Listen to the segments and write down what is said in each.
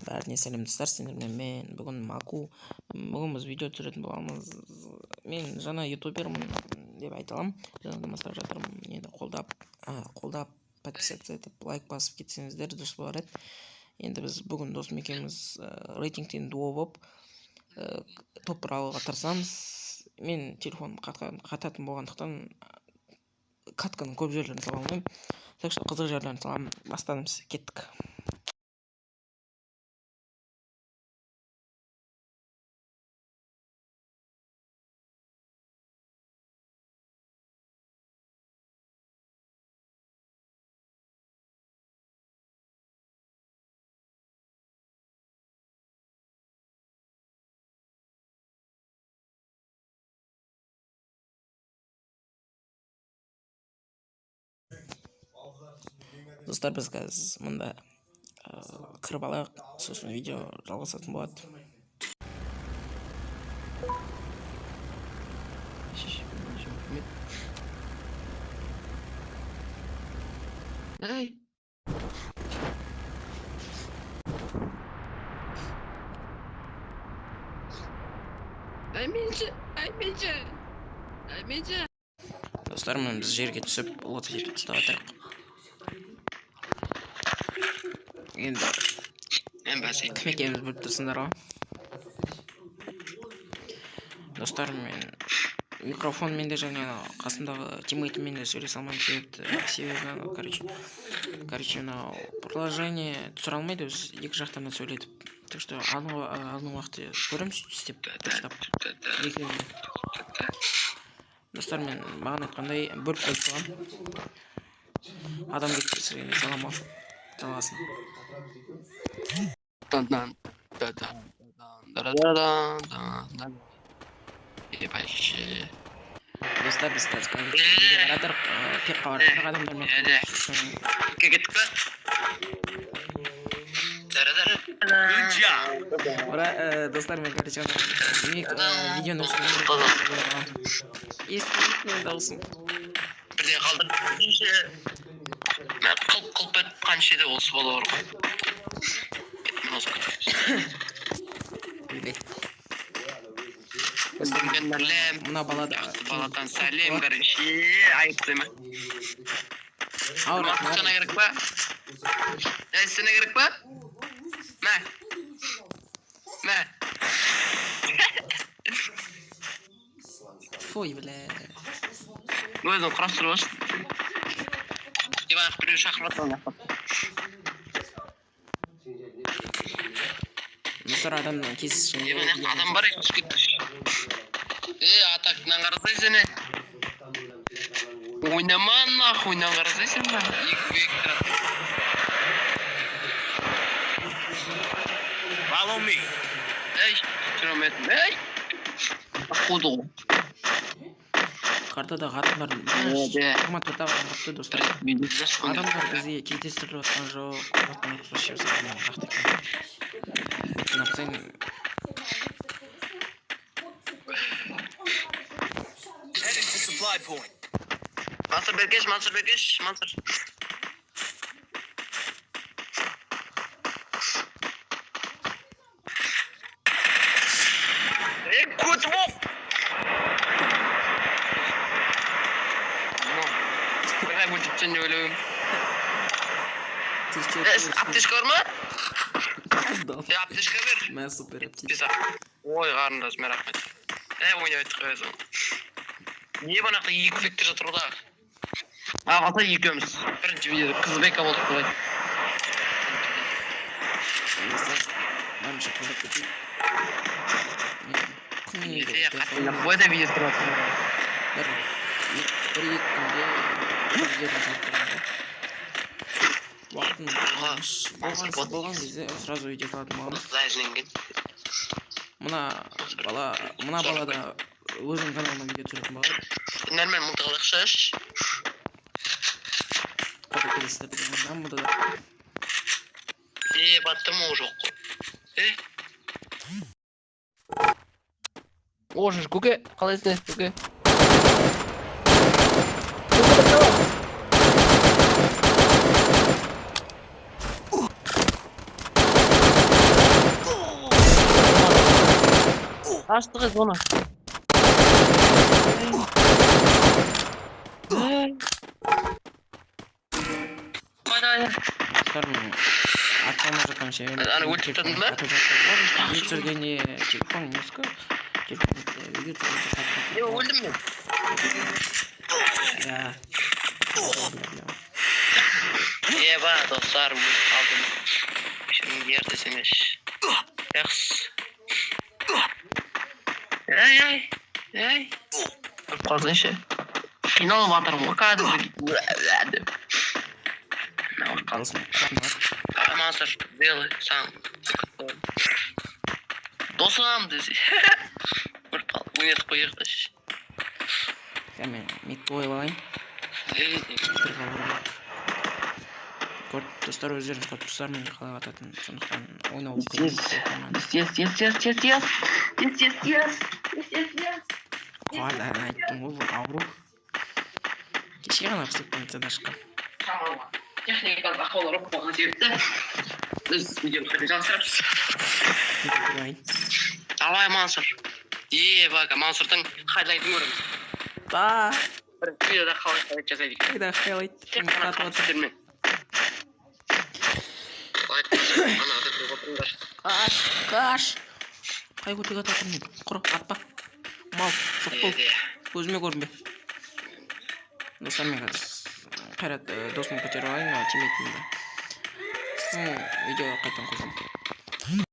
Бәріне сәлем, достар! Сендермен мен бүгін Маку. Бүгін біз видео түсіретін боламыз. Мен жаңа ютубермін деп айта аламын, жаңадан бастап жатырмын. Енді қолдап, подписаться етіп, лайк басып кетсеңіздер, дұрыс болар еді. Енді біз бүгін досым екеуміз рейтингтен дуо болып топ бір алуға тырысамыз. Мен телефоным қататын болғандықтан, катканың көп жерлерін сала алмаймын, так что қызық жерлерін саламын. Бастадымыз, кеттік. Достар, біз қазір мында кіріп алайық, сосын видео жалғасатын болады. Ей. Ай менші, ай менші, ай менші. Достар, міне, біз жерге түсіп, лот ұстап жатырмық енді. Мен бәсе. Кім екенімізді біліп тұрсыңдар ғой, достар. Мен микрофонмен де және анау қасымдағы тиммейтіммен де сөйлесе алмаймын, себебі анау, короче, мынау приложение түсіре алмайды өзі екі жақтан да сөйлетіп. Так что алдыңғы уақытта көреміз істеп дұрыстап екеуін де. Достар, мен бағана айтқандай, бөліп қойып саламын. Адам кетсе саламын ғой жалғасын. Дан дан да дан дан да дан дан дан. Ебаще. Достар, біз қазір неге бара жатырық? Пекқа бара жатырық адамдармен. Е, Кеттік па? Ура, достар, мен, короче, ана видеоны естімейді менің дауысым. Бірден қалдыр. Мә, қылп қылп етіп қанша еді осы бала бар ғой. Мен осы Ойбай. Сәлем. Мына бала да Жақсы баладан сәлем, короче. Айыпты ма? Ауырады. Сана керек па? Ей, сена керек па? Мә. Мә. Фой, бля. Өзің құрастырып алшы. Иван, біреу шақырып жатыр ана жақта. Достар, адамның кездескен. Иван, жақта адам бар екен, түсіп кетті. Е, атактынан қарасай сені. Ойнама нахуй, мынаны қарасай сен ба. Екі екі тұрады. Follow me. Ей, жүре алмайтын. Ей! Қуды ғой. Картадағы адамдар Е, де. 24 адам қалыпты, достар. Адамдар бізге кездестіріліп жатқан жоқ. Жатқан жоқ, вообще нақты екен. Написаң, Heading to supply point. Мансұр, бергеш, Мансұр, бергеш, Мансұр. Ей, көтім оқ! Бір өлтіріп тастайын деп ойлап едім. Е, аптечка бар ма? Е, аптечка бер. Мә, супер аптечка. Бес. Ой, қарындасым, рахмет. Е, ойнап айттық қоясың. Не, мына жақта екі вектор жатыр ғой да. А, қалса екеуміз. Бірінші видеода қызбека болдық қой. Достар, барынша қолдап кетейік. Мен күніне Е, қатты қойда видео түсіріп жатырмын. бір екі күнде видеодан салып тұрамын ғой. Уақытым болған кезде сразу видео салатын боламыз. Ләжіненген. Мына бала да өзінің каналына видео түсіретін болады. Нормально мылтық алайықшы. Қолдап кетесіздер деген ойдамын бұда да. Е, баттым, ол жоқ қой. Е. Ожыр, көке, қалайсың, көке? Ашты ғой зона. Достар, мен ата алмай жатқан себебім Ана өлтіріп тастадың ба? Атып жатыр. Видео түсіргенде телефон емес қой. Телефон видео түсіргенде қатып Е, өлдім мен. Иә. Бля, бля. Еба, достар, өліп қалдым. Ер десем еш. Жақсы. Ей, ей, ей. Өліп қалсайшы. Қиналып жатырмын ғой кәдімгідей. Деп. Мына өліп қалдым. Досым, рахмет. Мансұр, белый, сам. Досым десе. Өліп қалдым. Ойнатып қояйық та. Қазір мен микті қойып алайын. Ей, Бір қалып. Көріп, достар, өздеріңіз көріп тұрсыздар мен қалай ататынын, сондықтан ойнау Тез, тез, тез, тез, тез, тез. Тез, тез, тез. Тез, тез, тез. Қалай айттым ғой, бұл ауру. Кеше ғана психбольницадан шыққан. Техникалық ақаулар болып қалған себепті біз видеоны қайта жалғастырамыз. Алайын. Давай, Мансұр. Еба, Мансұрдың хайлайтын көреміз. Та, Бірінші видеода қалай хайлайт жасайды екен. қайда хайлайт? Тек қана Қатып отыр. қауіпсіздермен. Лайк басып, ана атып отырыңдар. Қаш, қаш. Қай көтек атып жатырмын мен? Құр, атпа. Мал, жоқ бол. Е, Көзіме көрінбе. Достар, мен қазір Қайрат досымды көтеріп алайын, мына тиммейтімді. Сосын видеоға қайтадан қосамын.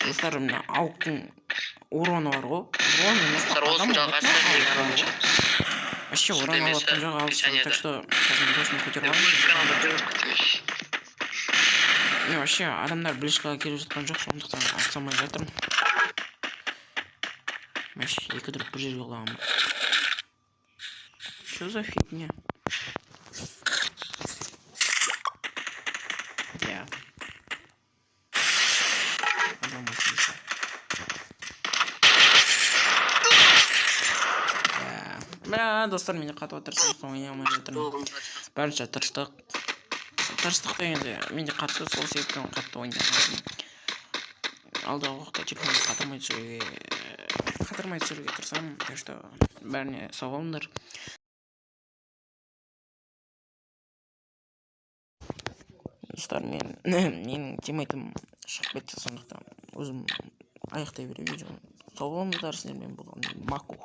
Достар, мына ауықтың уроны бар ғой. Урон емес, Достар, адам осының алып жалғасы жатқан жоқ. Вообще урон алып жатқан жоқ алыстан. Так что қазір мен досымды көтеріп алайын. Мен вообще адамдар ближкаға келіп жатқан жоқ, сондықтан ата алмай жатырмын. Вообще екі дұрып бір жерге құлағанмын. Что за фигня? Иә. Адам осынша. Иә. Бля, достар, менде қатып отыр, сондықтан ойнай алмай жатырмын. Барынша тырыстық. Тырыстық дегенде менде қатты, сол себептен қатты ойнай алмадым. Алдағы уақытта телефонды қатырмай түсіруге тырысамын. Так что бәріне сау болыңдар. Достар, менің тиммейтім шығып кетті, сондықтан өзім аяқтай беремін видеоны. Сау болыңыздар, сіздермен болған Маку.